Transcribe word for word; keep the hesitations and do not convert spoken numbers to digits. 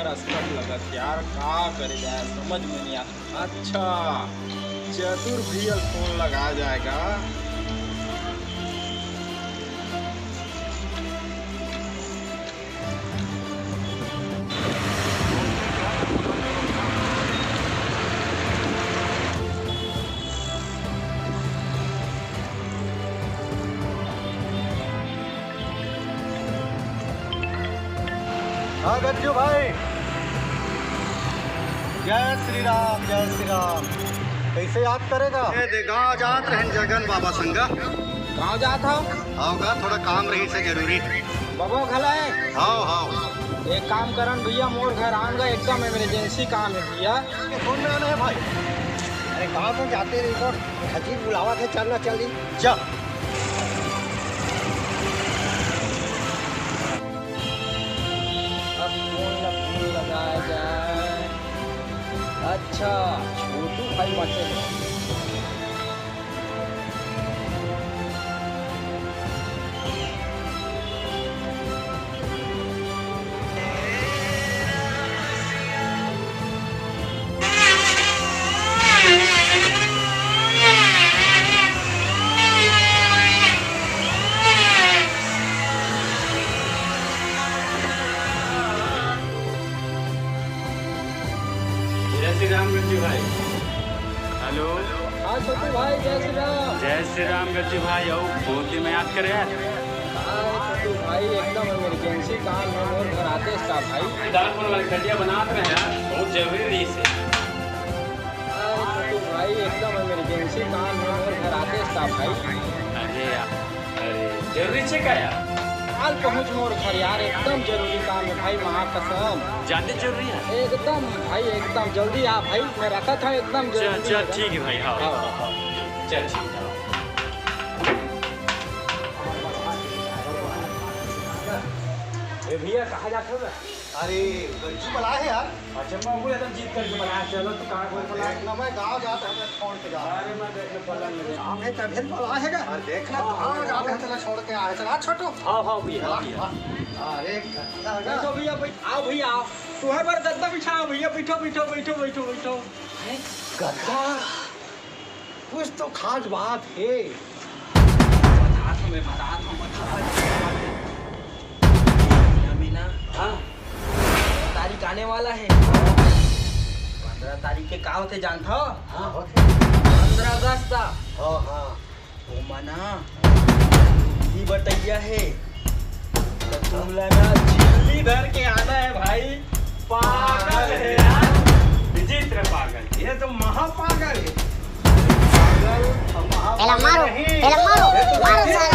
असकट लगत यार, का करे जाए, समझ में नहीं आता। अच्छा, चतुर भैया फोन लगा जाएगा। हाँ गज्जू भाई, जय श्री राम, जय श्री राम। कैसे याद करेगा? ए दे गाँव जात रहन जगन बाबा संगा। गाँव जात हव? हाव गा, थोड़ा काम रहिस हे जरूरी। बबो घला हे? हाव, हाव। एक काम करन भैया, मोर घर आन गा, एकदम इमरजेंसी काम हे भैया। ये फोन में आना है भाई। अरे गाँव तो जाते रही, तो खजीर बुलावत हे, चल ना चल रही। जा। अब फोन ला फोन लगाया जाए। अच्छा, छोटू भाई बाँचे हे। जय श्री राम गज्जू भाई। हेलो। हाँ छोटू भाई, जय श्री राम। जय श्री राम गज्जू भाई, आओ, बहुत दिन में याद करे यार। हाँ छोटू भाई, एकदम इमरजेंसी काम हे, मोर घर आते सा भाई। दाल फोन वाले खटिया बनात रहे यार, बहुत जरूरी रहिस हे। हाँ छोटू भाई, एकदम इमरजेंसी काम हे, मोर घर आते सा भाई। अरे यार, अरे, जरूरी छे का यार? काल पहुँच मोर घर यार, एकदम जरूरी काम हे भाई, महाकसम। जादे जरूरी हे? एकदम भाई, एकदम जल्दी आ भाई, मैं रखत हँव, एकदम चल, जरूरी चल, हे। ठीक हे भाई, हाँ। हाँ, हाँ, हाँ। चल, ठीक हे। ए भैया, कहाँ जात हव बे? अरे, गज्जू बलाय हे यार। अच्छा, मैं बोले एकदम जीत करके बलाय, चलो तो कहाँ बोल बलाय? देख ना, मैं गाँव जात हँव, मैं छोड़ के जात हँव। अरे, मैं देख ले, पलंग में। काम हे तभी बलाय हे का? अरे, देख ना, हाँ, गाँव हाँ, जात हँव, चला छोड़ के आए, चला छोटू। हाँ, हाँ, भैया, हाँ, भैया। हाँ, हाँ, अरे, गद्दा, गद्दा। बैठो भैया, बैठ-, आओ भैया, आओ। तुम्हें बर गद्दा बिछाओ भैया, बैठो, बैठो, बैठो, बैठो, बैठो। अरे, गद्दा। कुछ तो खास बात हे। बतात हँव, मैं बतात हँव, बतात हँव। मीना, हाँ? पंद्रह तारीख आने वाला हे। पंद्रह तारीख के का होथे जानथव? हाँ, होथे। पंद्रह अगस्त। हाँ, हाँ। ओमा ना, ये बटैया हे। त तुमला ना झिल्ली धर के आना हे भाई। पागल हे यार, विचित्र पागल, ये तो महापागल हे। पागल, महापागल एला मारो, नहीं। एला मारो, ये तो मारो विचित्र साले।